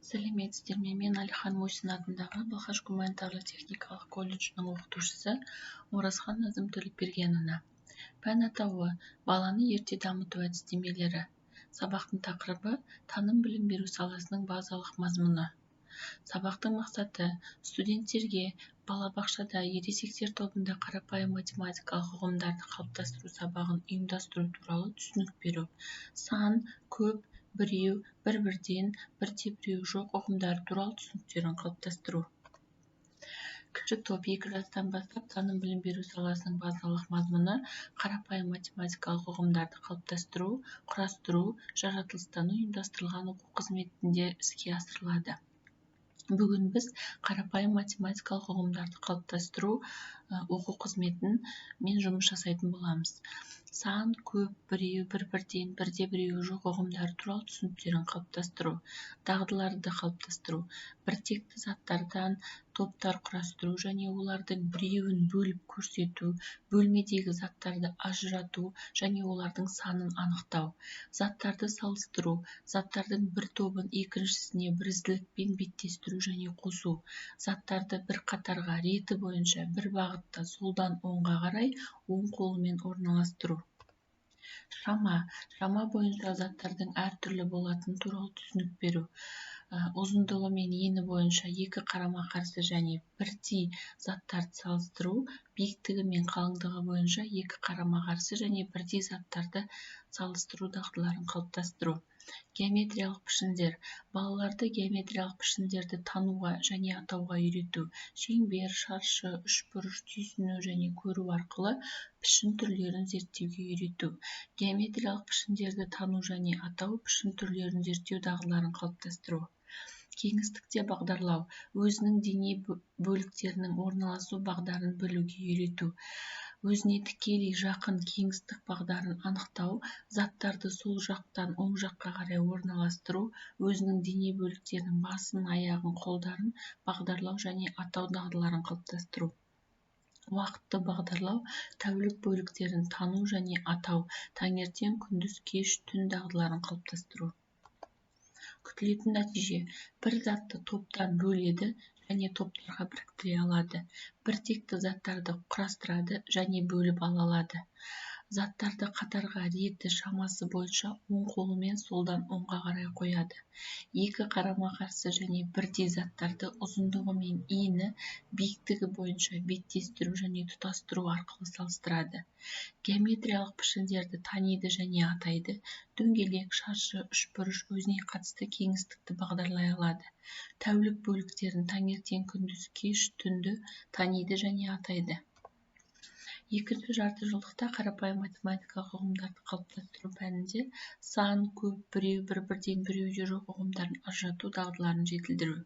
Сәлеметсіздер ме? Мен Әлихан Мусин атындағы Балқаш гуманитарлы-техникалық колледжінің оқытушысы Оразхан Назым Төлепбергеновна. Пән атауы: баланы ерте дамыту әдістемелері. Сабақтың тақырыбы: таным-білім беру саласының базалық мазмұны. Сабақтың мақсаты: студенттерге балабақшада, ересектер тобында қарапайым математикалық ұғымдарды қалыптастыру сабағын ұйымдастыру туралы түсінік беру. Сан, көп, біреу, бір-бірден, бірде-біреуі жоқ ұғымдары туралы түсініктерін қалыптастыру. Кіші топ 2 жастан бастап таным-білім беру саласының базалық мазмұны, қарапайым математикалық ұғымдарды қалыптастыру, құрастыру, жаратылыстану ұйымдастырылған оқу қызметінде іске асырылады. Бүгін біз қарапайым математикалық ұғымдарды қалыптастыру оқу қызметін мен жұмыс жасайтын боламыз. Сан, көп, біреу, бір-бірден, бірде-біреуі жоқ ұғымдары туралы түсініктерін қалыптастыру, дағдыларды қалыптастыру, біртекті заттардан топтар құрастыру және олардың біреуін бөліп көрсету, бөлмедегі заттарды ажырату және олардың санын анықтау, заттарды салыстыру, заттардың бір тобын екіншісіне бірізділікпен беттестіру және қосу, заттарды бір қатарға реті бойынша бір бағытта солдан оңға қарай оң қолымен орналастыру. Шама, шама бойынша заттардың әртүрлі болатыны туралы түсінік беру, ұзындығы мен ені бойынша екі қарама-қарсы және бірдей заттарды салыстыру, биіктігі мен қалыңдығы бойынша екі қарама-қарсы және бірдей заттарды салыстыру дағдыларын қалыптастыру. Геометриялық пішіндер. Балаларды геометриялық пішіндерді тануға және атауға үйрету. Шеңбер, шаршы, үшбұрыш, түйсіну және көру арқылы пішін түрлерін зерттеуге үйрету. Геометриялық пішіндерді тану және атау, пішін түрлерін зерттеу дағдыларын қалыптастыру. Кеңістікте бағдарлау. Өзінің дене бөліктерінің орналасу бағдарын білуге үйрету. Өзіне тікелей жақын кеңістік бағдарын анықтау, заттарды сол жақтан оң жаққа қарай орналастыру, өзінің дене бөліктерінің басын, аяғын, қолдарын бағдарлау және атау дағдыларын қалыптастыру. Уақытты бағдарлау, тәулік бөліктерін тану және атау, таңертең, күндіз, кеш, түн дағдыларын қалыптастыру. Күтілетін нәтиже: бір затты топтан бөледі және топтарға біріктіре алады. Біртекті заттарды құрастырады және бөліп ала алады. Заттарды қатарға реті шамасы бойынша оң қолымен солдан оңға қарай қояды. Екі қарама-қарсы және бірдей заттарды ұзындығы мен ені, биіктігі бойынша беттестіру және тұтастыру арқылы салыстырады. Геометриялық пішіндерді таниды және атайды. Дөңгелек, шаршы, үшбұрыш, өзіне қатысты кеңістікті бағдарлай алады. Тәулік бөліктерін таңертең, күндіз, кеш, түнді таниды және атайды. Екінші жарты жылдықта қарапайым математикалық ұғымдарды қалыптастыру пәнінде сан, көп, біреу, бір-бірден, біреуде жоқ ұғымдарын ажырату дағдыларын жетілдіру.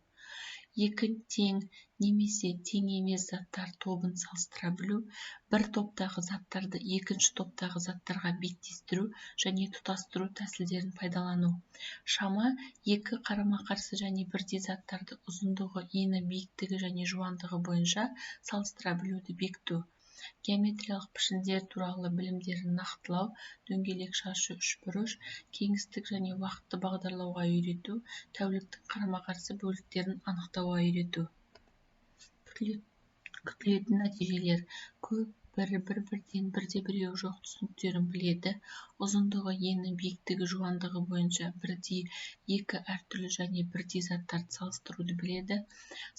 Екі тең немесе тең емес заттар тобын салыстыра білу, бір топтағы заттарды екінші топтағы заттарға беттестіру және тұтастыру тәсілдерін пайдалану. Шама, екі қарама-қарсы және бірдей заттарды ұзындығы, ені, биіктігі және жуандығы бойынша салыстыра білуді бекіту. Геометриялық пішіндер туралы білімдерін нақтылау, дөңгелек, шаршы, үшбұрыш, кеңістік және уақытты бағдарлауға үйрету, тәуліктің қарама-қарсы бөліктерін анықтауға үйрету. Күтілетін нәтижелер: көп, бір, бір-бірден, бірде-біреуі жоқ түсініктерін біледі, ұзындығы, ені, биіктігі, жуандығы бойынша бірдей екі әртүрлі және бірдей заттарды салыстыруды біледі,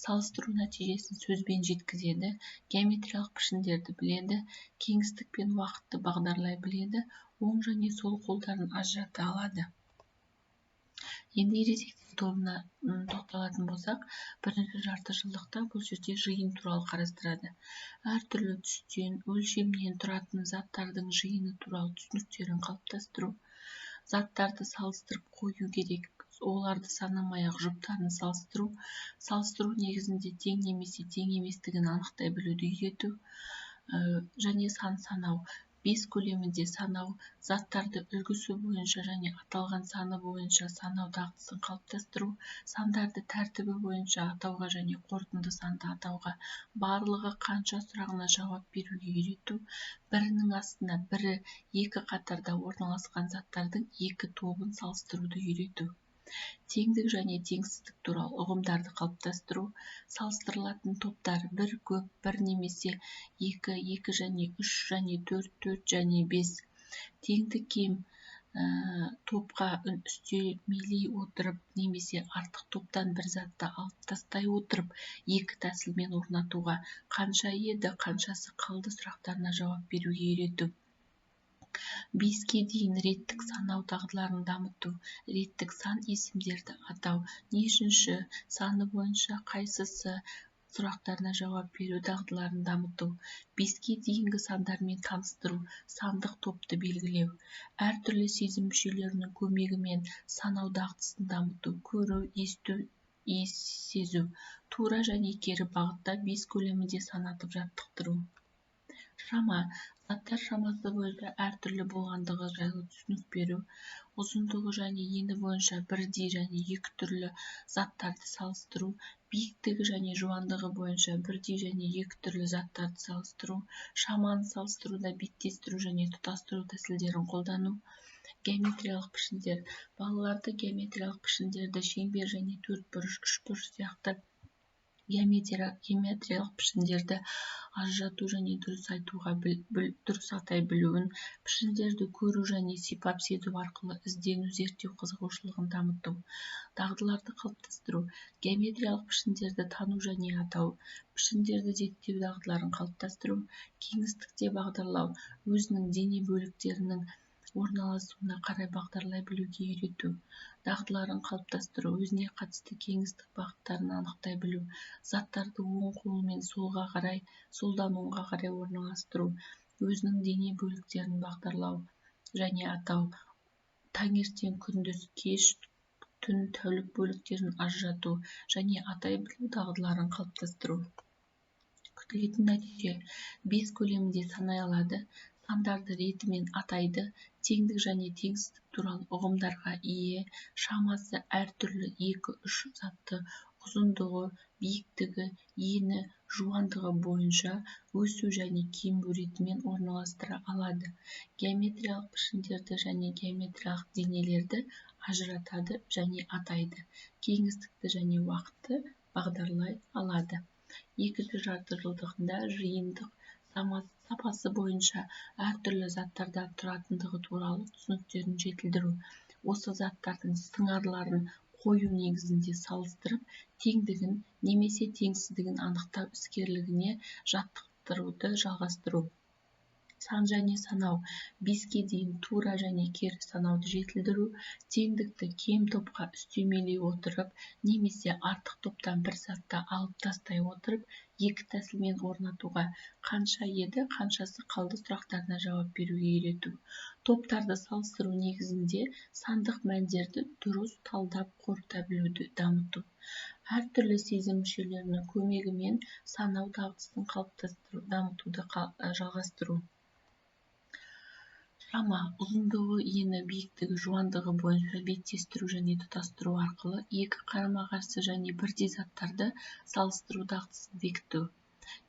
салыстыру нәтижесін сөзбен жеткізеді, геометриялық пішіндерді біледі, кеңістік пен уақытты бағдарлай біледі, оң және сол қолдарын ажырата алады. Енді ересектер тобына тоқталатын болсақ, бірінші жарты жылдықта бұл жерде жиын туралы қарастырады. Әртүрлі түстен, өлшемнен тұратын заттардың жиыны туралы түсініктерін қалыптастыру, заттарды салыстырып қою керек, оларды санамай-ақ жұптарын салыстыру, салыстыру негізінде тең немесе тең еместігін анықтай білуді үйрету, және сан санау, 5 көлемінде санау, заттарды үлгісі бойынша және аталған саны бойынша санау дағдысын қалыптастыру, сандарды тәртібі бойынша атауға және қорытынды санды атауға, барлығы қанша сұрағына жауап беруге үйрету, бірінің астына бірі екі қатарда орналасқан заттардың екі тобын салыстыруды үйрету. Теңдік және теңсіздік туралы ұғымдарды қалыптастыру. Салыстырылатын топтар 1 көп, 1 немесе 2, 2 және 3 және 4, 4 және 5. Теңді кем топқа үстемелей отырып немесе артық топтан бір затты алып тастай отырып, екі тәсілмен орнатуға, қанша еді, қаншасы қалды сұрақтарына жауап беруге үйрету. 5-ке дейін реттік санау дағдыларын дамыту, реттік сан есімдерді атау, нешінші, саны бойынша қайсысы сұрақтарына жауап беру дағдыларын дамыту, 5-ке дейінгі сандармен таныстыру, сандық топты белгілеу, әртүрлі сезім мүшелерінің көмегімен санау дағдысын дамыту, көру, есту, иіс сезу, тура және кері бағытта 5 көлемінде санатып жаттықтыру. Шама, заттар шамасы бойынша әртүрлі болғандығы жайлы түсінік беру, ұзындығы және ені бойынша бірдей және екі түрлі заттарды салыстыру, биіктігі және жуандығы бойынша бірдей және екі түрлі заттарды салыстыру, шаманы салыстыруда беттестіру және тұтастыру тәсілдерін қолдану. Геометриялық пішіндер. Балаларды геометриялық пішіндерді шеңбер және төртбұрыш, үшбұрыш сияқты геометриялық пішіндерді ажырату және дұрыс атай білуін, пішіндерді көру және сипап сезу арқылы іздену, зерттеу қызығушылығын дамыту. Дағдыларды қалыптастыру. Геометриялық пішіндерді тану және атау, пішіндерді зерттеу дағдыларын қалыптастыру, кеңістікте бағдарлау, өзінің дене бөліктерінің орналасуына қарай бағдарлай білуге үйрету, дағдыларын қалыптастыру, өзіне қатысты кеңістік бағыттарын анықтай білу, заттарды оң қолмен солға қарай, солдан оңға қарай орналастыру, өзінің дене бөліктерін бағдарлау және атау, таңертең, күндіз, кеш, түн, тәулік бөліктерін ажырату және атай білу дағдыларын қалыптастыру. Күтілетін нәтиже: 5 көлемінде санай алады, сандарды ретімен атайды, теңдік және теңсіздік туралы ұғымдарға ие, шамасы әртүрлі 2-3 затты ұзындығы, биіктігі, ені, жуандығы бойынша өсу және кему ретімен орналастыра алады, геометриялық пішіндерді және геометриялық денелерді ажыратады және атайды, кеңістікті және уақытты бағдарлай алады. Екінші жарты жылдығында жиынтық сапасы бойынша әртүрлі заттардан тұратындығы туралы түсініктерін жетілдіру, осы заттардың сыңарларын қою негізінде салыстырып, теңдігін немесе теңсіздігін анықтау іскерлігіне жаттықтыруды жалғастыру. Сан және санау, 5-ке дейін тура және кері санауды жетілдіру, теңдікті кем топқа үстемелей отырып немесе артық топтан бір затты алып тастай отырып, екі тәсілмен орнатуға, қанша еді, қаншасы қалды сұрақтарына жауап беруге үйрету. Топтарды салыстыру негізінде сандық мәндерді дұрыс талдап қорыта білуді дамыту. Әртүрлі сезім мүшелерінің көмегімен санау дағдысын қалыптастыру, дамытуды жалғастыру. Шама, ұзындығы, ені, биіктігі, жуандығы бойынша беттестіру және тұтастыру арқылы екі қарама-қарсы және бірдей заттарды салыстыру дағдысын бекіту.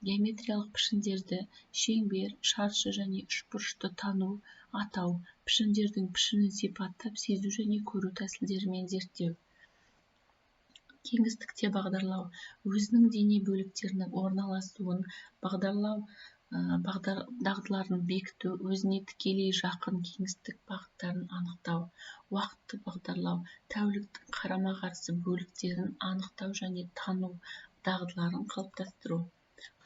Геометриялық пішіндерді шеңбер, шаршы және үшбұрышты тану, атау, пішіндердің пішінін сипаттап сезу және көру тәсілдерімен зерттеу. Кеңістікте бағдарлау, өзінің дене бөліктерінің орналасуын бағдарлау дағдыларын бекіту, өзіне тікелей жақын кеңістік бағыттарын анықтау, уақытты бағдарлау, тәуліктің қарама-қарсы бөліктерін анықтау және тану дағдыларын қалыптастыру.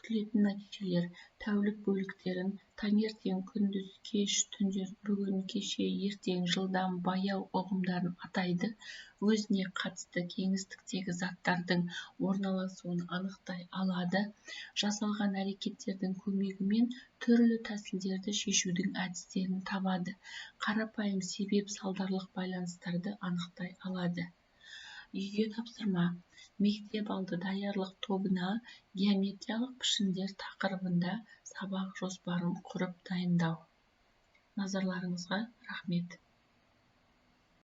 Күтілетін нәтижелер: тәулік бөліктерін таңертең, күндіз, кеш, түндер, бүгін, кеше, ертең, жылдам, баяу ұғымдарын атайды, өзіне қатысты кеңістіктегі заттардың орналасуын анықтай алады, жасалған әрекеттердің көмегімен түрлі тәсілдерді шешудің әдістерін табады, қарапайым себеп-салдарлық байланыстарды анықтай алады. Үйге тапсырма: мектеп алды даярлық тобына геометриялық пішіндер тақырыбында сабақ жоспарын құрып дайындау. Назарларыңызға рахмет.